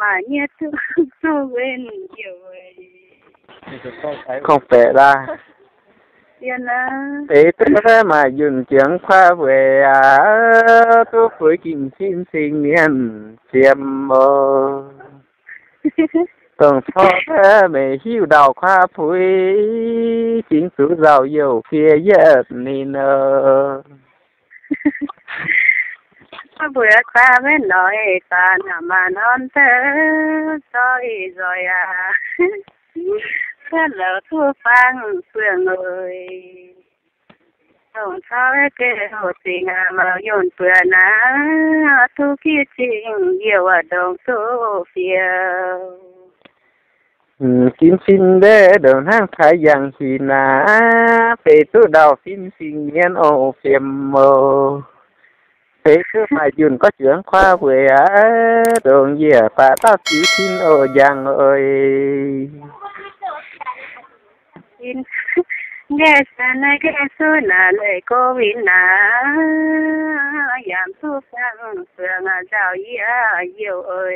Maaih nyei duqv, duqv wen youc. Kong baeqc laaih. Deix duqv maaih yunh jangx kuaaiv weic aqv, duqv puix ging sin cing mienh fiem oc. Dongh corc maiv hiuv ndau kuaaiv puix, jingx zuqc nzauh youh fiev yietv ninh oc. Mbuo kuaaiv maiv noic baac maaih norm deix zorqv ih nzoih aqv. Cuotv louc duqv fangx zuangx oc. Dongh corc geh hoc zingh aqv, mouc yunh buoz naaiv duqv gitv zingh youh aqv, ndongc duqv fioux. Ginv sin mbaeqv ndongc hnangv taaix yangh hinc naaiv, beiv duqv ndau sin cing mienh oc fiem oc. Beiv duqv maaih yunh gorngv juangx kuaaiv weic aqv, ndongc yie baac dauh ziux tin oc njang oc. Nqaeqv se naaiv nqaeqv suv naaic leih go win naaic, yaac duqv fangx zuangx nzauh yie youh oc.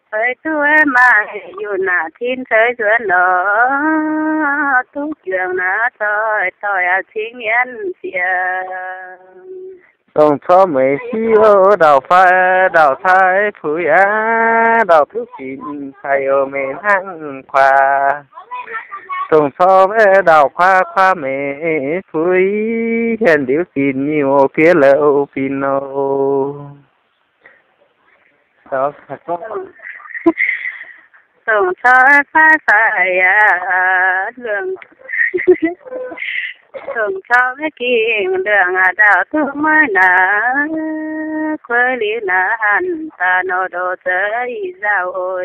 Feix duqv maaih yunh naaic tin ceix nzuonx lorqc, duqv juangc naaiv doic doic aqv cingx mienh fiem. Dongh corc maiv hiuv ndau fai ndau cai puix aqv, ndau duqv ginv cai oc maiv hnangv kuaaiv. Dongh corc maiv ndau kuaaiv, kuaaiv maiv puix, hienx liuz ginv miuc fiev louc fim oc. Dongh corc faix faix yaac luangc, dongh corc maiv gingh luangc aqv, ndau duqv mueiv naaic, kueiv liuz naaic hanc daaih nor ndoh zeix nzauh oc.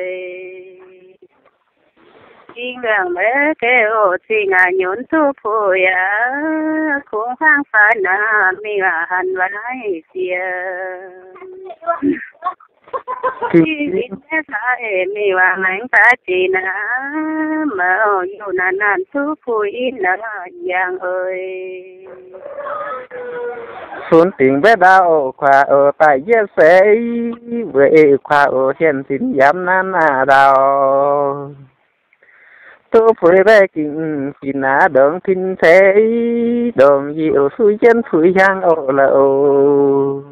Jingh luangc maiv geix oc, zingh aqv nyunc duqv puix yaac kungx hmuangv faix naaic mingh aqv, hanc waaic siex. Jingh mingh maiv faix mingh waac maengx faix zinh aqv, mouc yunh naaic nanc duqv puix in naaic yangh oc. Cunx dingc mbaeqv ndau oc kuaaiv oc, daaih yietv seix weic kuaaiv oc, hienx zinh yaac nanv aqv ndau. Duqv puix mbaeqv gingh ginc naaic ndongc tin ceix, ndongc yie oc suv jienv puix hiaang oc la'oc.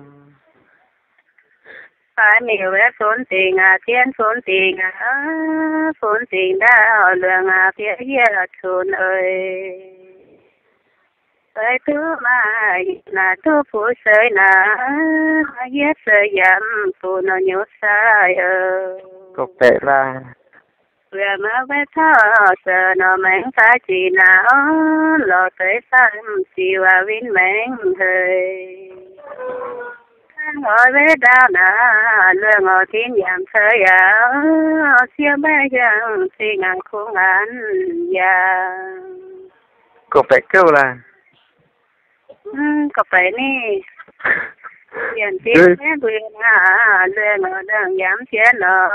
Faix miuc mbaeqv cunx dingc aqv, zien cunx dingc aqv, cunx dingc ndau luangc aqv, bieqc yietv cunx oc. Seix duqv maaih naaic duqv puix seix naaic, yietv seix yaac bun nor nyutc sai oc. Mbuo maiv taux seix nor maengx faix zinh naaic, lorz deix faix ziux waac win maengx heix. Hnangv oix maiv ndau naaic, luangh oix tin yaac ceix yaac, siepv maiv hiaangx zingh aqv kungx anx yaac. Gorngv baeqc gouv laaix. Gorngv baeqc ni. Yienc zinh maiv mbuo naaic, luangh oix ndongc yaac mv sienx nor,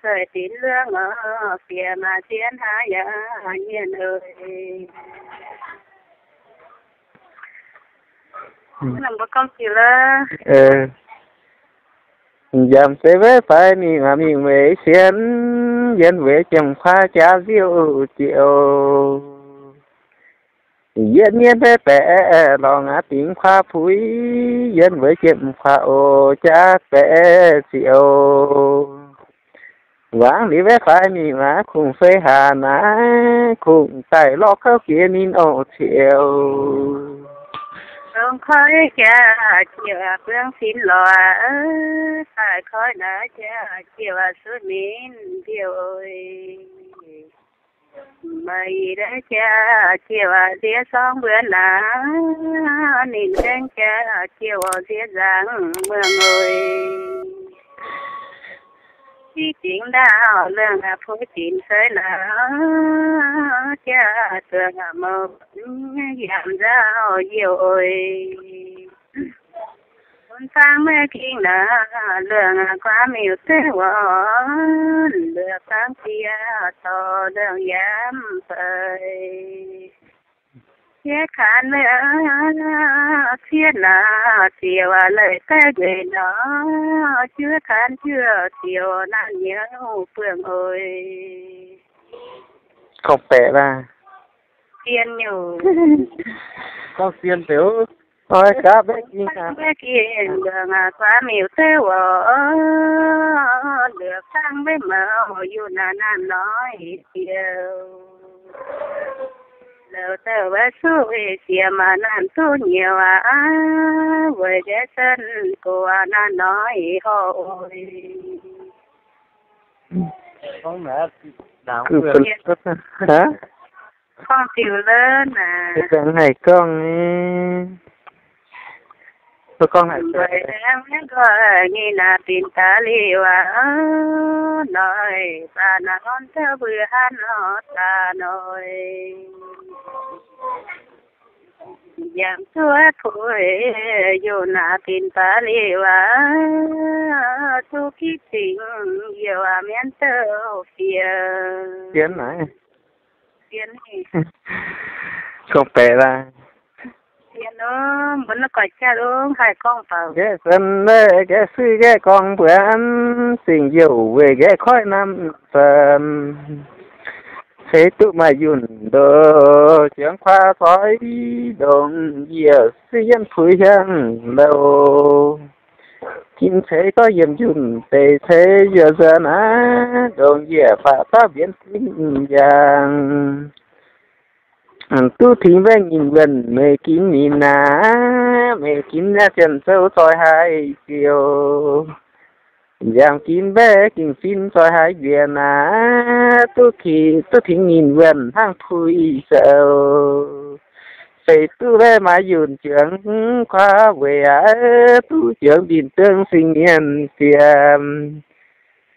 ceix dinc luangh oix fiev maaih sienx haaix yaac mienh oc. Mbuo gorngv ziux lorqc. Yaac se maiv faix mingh waac mingh weic sienx, yiem weic jiem kuaaiv jaax nziouv ziouc. Yietv mienv maiv baeqc lorngx aqv dingx kuaaiv puix, yiem weic jiem kuaaiv oc jaax baeqc ziouc. Wangc liuz maiv faix mingh waac kungx fei haac naaiv, kungx daaih lorqc kouv jiex ninh oc ziouc. Dongh koiv jaax ziouc buangv sin lorqc, daaih koiv naaiv jaax ziouc suv ninh mbiouh oc. Meih i deix jaax ziouc nziex sorng mbuonx naaic, ninh gaengh jaax ziouc nziex nzangc muangx oc. Ziqv dingc ndaauv luangh aqv puix dinc seix naaic, jaax zuangx aqv mouc yaac nzauh youh oc. Bun fangx maiv ging naaic, luangh aqv guaax miuc deix wuonx, luoqc fangx bieqc dorh luangh yaac mv feix. Jiex kaanx meih aac, ciev naaic ziouc aac, leih daaih nzueic nor, juov kaanx juov ziouc naaiv nyei buonc oix. Gorngv baeqc laah. Zien nyungc. Gorngv zien deix. Oix gapv maiv ging aqv. Maiv ging mbuangz aac, guaax miuc deix oc. Luoqc dangh maiv maux, yunh naaic naanh noic ziouc. Louc douh wuov suqv weih siex maac naanh duqv nyouc aqv, weic nqaeqv zunv gox aac naanh noic horc oc. Gorngv diuc lov naaic. Haih gorngv ni. Mbuo gorngv haic deix. Nqoi nyei naaic binc daaih liuz aac, noic baac naaic norm douh mbuo hnangv nor daaih noic. Yangh duqv puix youh naaic binc baac liuz aac, duqv gitv zingh youh aac mienv douh fiev. Zien naaic. Zien. Gorngv baeqc laah. Zien ov, mbuo naaiv guaix jaav ov, haih gorngv baaux. Nqaeqv zunv, nqaeqv suiv, nqaeqv gorngv buonc, zingh youh weic nqaeqv koiv namv zunv. Ceix duqv maaih yunh ndoh, ziangx kuaaiv zoih ndongc yie suiv yienv puix hiaangv louh. Ginv ceix gorngv yiem yunh deix ceix yuoqc nzuonx aqv, ndongc yie baac dauh mbienx ginv yangh. Duqv tingx mbaeqv nyinh wuonh meih ginv minc aqv, meih ginv naaiv Janx-Zouv zoih haaix ziouc. Yangh ginv mbaeqv gengh fin zoih haaix njiec naaic, duqv ki, duqv tingx nyinh wuonh hnangv puix sou. Feix duqv mbaeqv maaih yunh juangc kuaaiv weic aqv, duqv juangc mbinh duangv singx mienh fiem.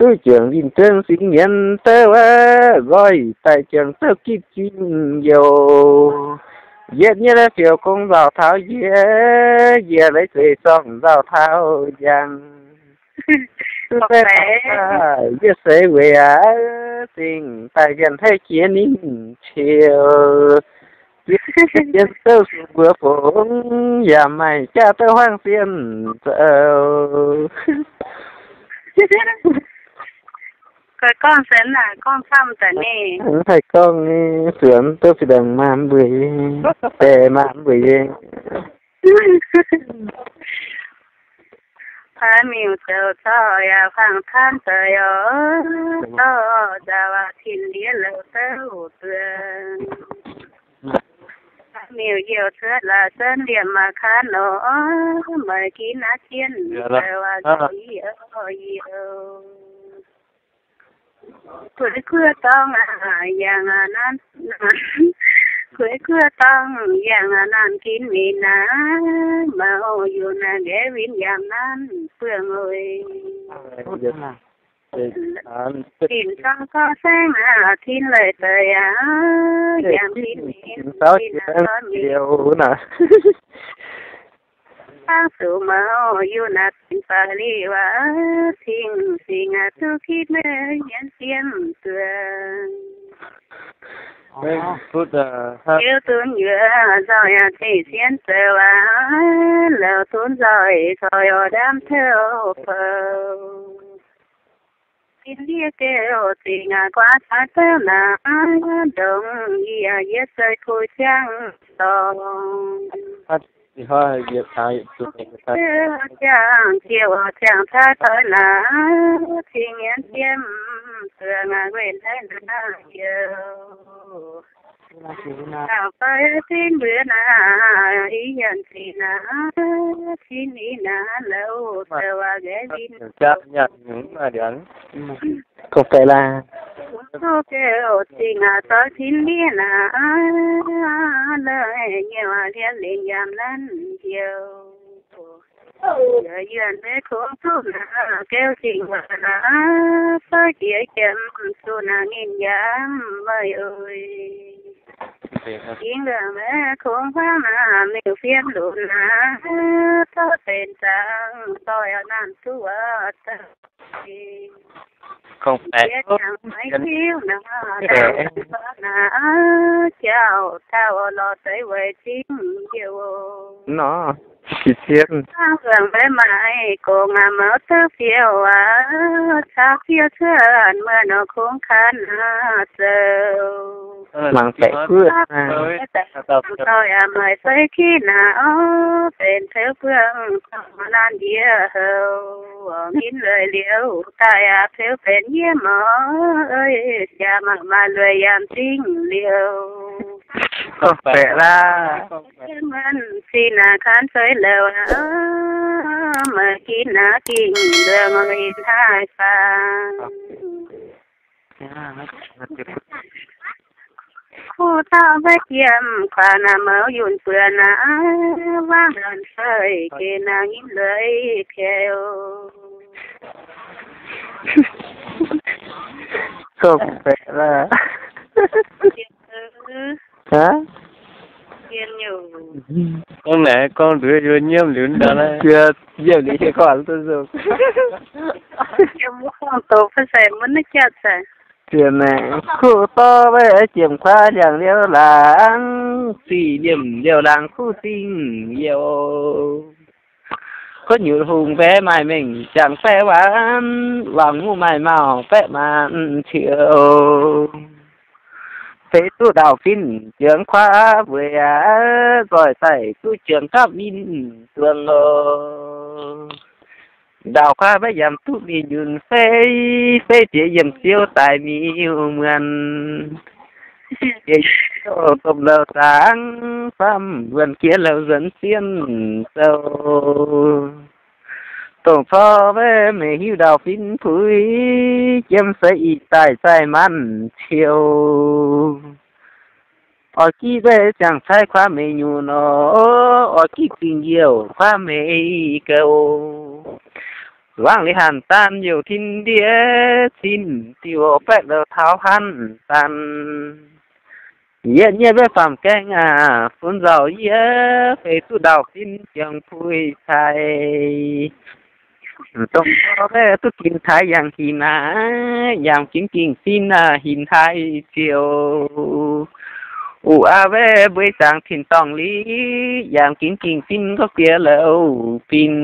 Duqv juangc mbinh duangv singx mienh douh wuov, nqoi daaih juangc douh gitv zingh youh. Yietv nyei la'biouc gong nzauc taux yie, yie leiz zeiz zorngh nzauh taux njang. Duqv mbaeqv yie seix weic aqv, zingh daaih nqaeqv hneiv jiex ninh qiu. Zien douh sung mbuox fongx, yaac maaih jaav douh huaang zien zoux. Gorngv se naaic gorngv camv daaih ni. Haih gorngv ni, zuonx douh fih dangh maah mbuo, deix maah mbuo. Paaix miuc zoux zorc yaac fangx tanv zoux oc, zorc nzauc aac, tin-ndiev louc douh duoh. Paaix miuc youh cuotv laaix zunv liemh maaih kaav nor, meih ginv naaiv jienv zoux aac, zoux yie oc, yie oc. Kueix guoqv dorngx aac, yangh aac nanv, kueix guoqv dorngx yangh aac nanv ginv mingh naaic, maux yunh naaic nqaeqv win yaac nanv buangh oc. Dinh zorng gorngv saengv aac, tin leiz deix aac, yangh tin mingh, tin aac dorngx mingh. Hnangv zuqc maux yunh naaic binc baaix liuz aac, cing-cing aac duqv gitv maiv nyienz siemv zuoqc. Liuz dunx yuoqc nzauh yaac cing sienv zoux aac, louc dunx nzoih coix oix ndaamv touv fouv. Tin-ndiev geuh zingh aac guaax caux douh naaic, ndongc yie yietv seix kuh jangv dorngx. Jangv ziouc ziangh cai toi naaic, cing nyienz siemv zuoqc aac, weih hneiv naaic youh. Taux fai zinh mbuo naaic, i yienc zinh naaic, cin i naaic louc zoux aac nqaeqv win. Gorngv baeqc laah. Duqv geuh zingh aac zoux tin-ndiev naaic, la'nyouv aac liemh lingc yaac nanv youh. Yuoqc yuonh maiv kungx duqv naaic, geuh zingh waac naaic, fai jiex jiem zuqc naaic ninh yaac meih oc. Jingx luoqc maiv kungx hmuangv naaic, miuc fiem lunx naaic, zorqv benx zaangc doic aac nanv duqv wuov dauh. Gorngv-baeqc, maiv hiuv nor, jauv taux lorz deix weic zingh youh. Nor, qiex jienv. Mbuo maiv maaih gong aqv, maux duqv fiou aqv, caux fiou cuotv muonh nor kungx kan zoux. Mangc baeqc guoqv. Daaih yaac maaih feix kiv naaic orv, benx teux buangh naanh ndiev houc. Ninh lueic liuz daaih yaac teux benx yiem orv, jaax mangc maaih lueic yaac m'zing liuz. Gorngv-baeqc laav. Muonh cin naaic kan feix louc aqv, maaih ginv naaiv gingh mbuo mangc ih hnaaih faang. Kuv taux maiv yiem kuaaic naaic, mouz yunh buonc naaic, wangv nzuonx fei geh naaic nyim lueic piou. Gorngv-baeqc laav. Aa? Gorngv naaic gorngv nduov yie nyiemv liuz ndau naaiv. Yie nyiemv liuz hieh gorngv duqv nzunc. Yie mbuo gorngv doqc fai sai mbuo naaiv jatv sai. Diex naaic kuv dorv maiv jiem kuaaiv ndiangx liouv laangz, sic liemh liouh laangz kuv zingh youh. Kuv nyutc hungh mbaeqv maaih mengh jangx baeqv waanc, wangc muv maaih mauh baeqv maanc ciouv. Feix duqv ndau-fin ziangx kuaaiv mbueiz aqv, nzoih daaih duqv ziangx gapv min duangx oc. Ndau kuaaiv maiv yaac duqv mingh nyunc fei, fei diex yiem ziouv daaih miuc muonh. Diex yiem ziouv domh louh zaangc, faam wuonh jiex louh nzuonx sienh zoux. Dongh corc maiv meix hiuv ndau-fin puix, jiem seix ih daaih zaih maanc ciouv. Oix gipv maiv ziangh caaiv kuaaiv meix nyunc nor, oix gipv zingh youh kuaaiv meix gouv. Wangv liuz hanc daan youh tin ndiev cin, diuh baeqv louh taux hanc daan. Yietv nyiev maiv faam gaengh aac, fun nzauh yie feix duqv ndau-fin ziangx puix cai. Dongh corc maiv duqv ginx taaix yangh hinc naaic, yangh ginx gingh fin aac hinc taaix ziouc. Uv aav maiv mbueiz zaangc tin-dorngh liz, yangh ginx gingh fin gorngv diex louh fin.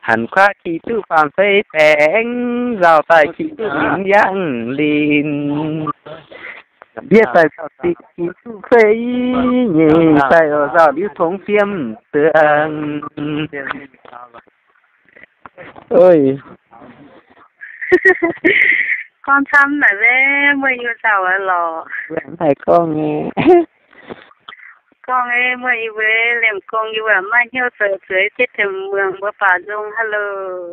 Hanc kuaaiv qiex duqv faam fei baengc, nzauh daaih qiex duqv linc yangh linc. Mbiev daaih nzauh diqc qiex duqv fei nyei, daaih oix nzauh liuz tongx fiem duangc. Oi. Gorngv camv naaic maiv, meih yie nzauh aqv lorqc. Mv haih gorngv nyei. Gorngv nyei, meih yie mbuo liemh gong yie mbuo maaih hnyouv zoux zueiz jienv tengx muangx mbuo baac nzung. Hello.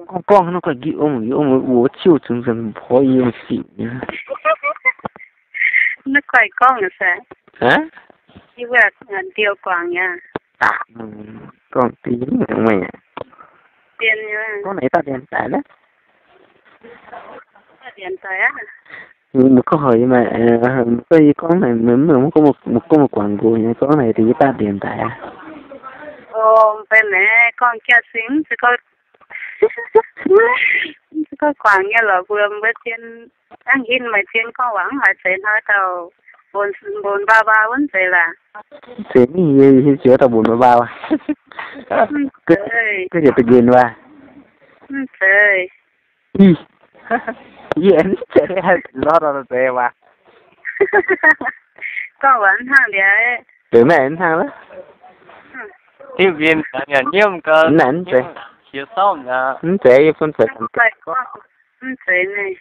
Gorngv, gorngv hnangv naaiv guaih nqih om, yie om wuov ciuv zungx nzengc porv yie sic. Naaiv guaih gorngv se. Aa? Yie mbuo ndiouh guangc yaac. Gorngv deix meih. Dien nyei. Gorngv naaic daaih dien daic leh. Daaih dien daic aqv. Mv gorngv haic yie maaih, mv gorngv yie gorngv naaic, mv, mv, mv gorngv, mv gorngv guangc nqox nyei, gorngv naaic deix yie daaih dien daic aqv. O, mv benx naaic gorngv jaav singx, mv zeiz gorngv, mv zeiz gorngv guangc nyei lorqc, mbuo, mbuo zien, hnangv hinh maaih zien gorngv waac mv haiz zeiz hnoi dauh mbonx, mbonx baa baa wuov zeiz laac. Zeiz mingh yie, yie ziouc dauh mbonx baa baa. Mv zeiz. Ga'nyiec da'nquen waac. Mv zeiz. Ih, yie mv zeiz, lorz dauh zeiz waac. Gorngv waac mv hnangv liuz. Zeiz maiv hnangv lorqc. Diuh mbienx yaac nyiemv gau. Mv naaic mv zeiz. Mv zeiz, yie bun zeiz. Mv zeiz naaic.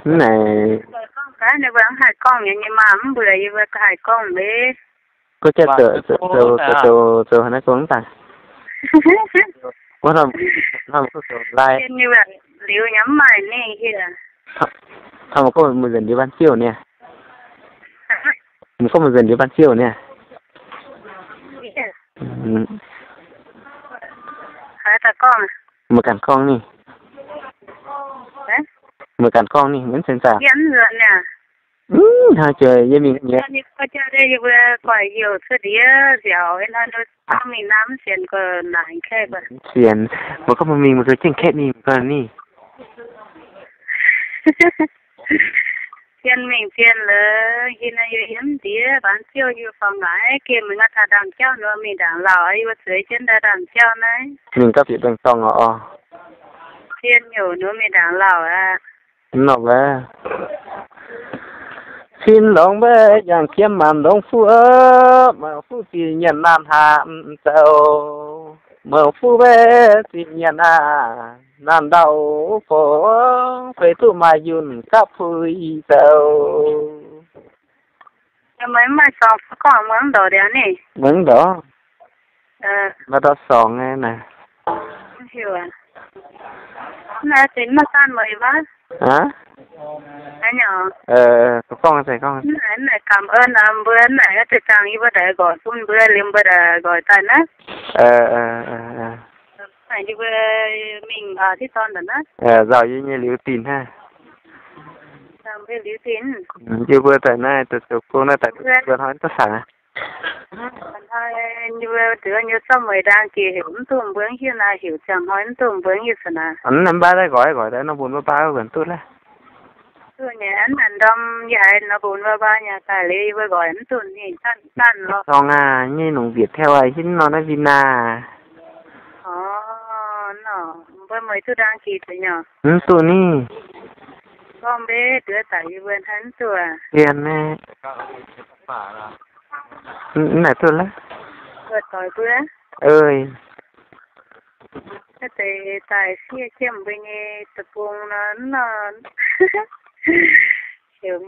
Mv naaic. Gorngv gaax ninh mbuo mv haih gorngv nyei, nyei maah mv mbuox yie mbuo haih gorngv mv. Gorngv jaax zoux, zoux, zoux, zoux haaix naaiv gorngv daaih. Wuov norm, norm gorngv zoux lai. Liuz nyei mv maaih ninh hieh. Taux meih gorngv meih nzuonx ndiev baan siouv niaa. Meih gorngv meih nzuonx ndiev baan siouv niaa. Haaix dauh gorngv? Meih ganh gorngv ninh. Meih ganh gorngv ninh, mv ceng zaah. Yie mv nzuonx niaa. Mv hnangv jiex yie mingh nyei. Ninh gorngv jauv deix yie mbuo guaix youh cuotv ndiev nziaauc, hnoi nor mingh naaiv mv sienx gorx, naaic kaeqv gorx. Sienx, mbuo gorngv mbuo mingh, mbuo gengh kaeqv mingh gorx ni. Zien mingh zien lorqc, yie naaiv yie yiem ndiev, baan ziouv yie faaux ngaic, gemh meih ngaav taux ndaamv jauv nor mingh ndaangc lauh, yie mbuo zueiz jienv ndaamv jauv naaiv. Mingh gapv bieqc baengh dorngh oc. Zien nyungc nor mingh ndaangc lauh aqv. Nor wuov. Cin longx mbaeqv yangh jiem maanc longx fuqv, mouc fuqv zinh nyanc naanh hnaangx zoux. Mouc fuqv mbaeqv zinh nyanc naanh, naanh ndau gorx, feix duqv maaih yunh gapv puix zoux. Meih mv maaih sorngx gorngv muangx ndorqc liuz ni. Muangx ndorqc. Maaih ndortv sorngx nyei naaic. Mv hiuv aqv. Naaiv zinh mv daan meih wuov. Aa? Aa, nyungc. Gorngv, gorngv. Naaic, naaic cảm ơn mbuo, naaic zinh dangh yie mbuo daaih nqorngc bun mbuo liuz mbuo daaih nqorngc daaih naaiv. Naaic yie mbuo mingh aa, tih dorn daaih naaiv. Nzauh yie nyei liuz dinh hnangv. Nzauh mbuo liuz dinh. Yie mbuo daaih naaiv, daaih zoux gong naaiv daaih mbuo hnoi duqv sangx aqv. Yie mbuo duqv nyei zorqv mueiz ndaang geh heuc mv duqv mbuo hiuv naaiv, heuc ziangh hnoi mv duqv mbuo hiuv se naaiv. Mv baac daaih nqoi nqoi daaih nor mbuo mv baac wuov nduqc laaih. Duqv nyei, naaiv ndorm yie haiz nor mbuo mv baac nyei daaih liuz yie mbuo nqoi mv duqv ninh zanc zanc lorqc. Dorngx aac, nyei nongc Viettel aac, hinv nor naaiv Vina. Orv, nor mbuo mueiz duqv ndaang geh deix nyei. Mv duqv ni. Gorngv mbe duqv daaih yie mbuo hnangv mv duqv aqv. Dien naaiv. Mv naaic duqv laaih. Mbuo doix mbuo. Eix. Naaiv deix daaih siev jienv mbuo nyei deic-bung nor, nor. Heuc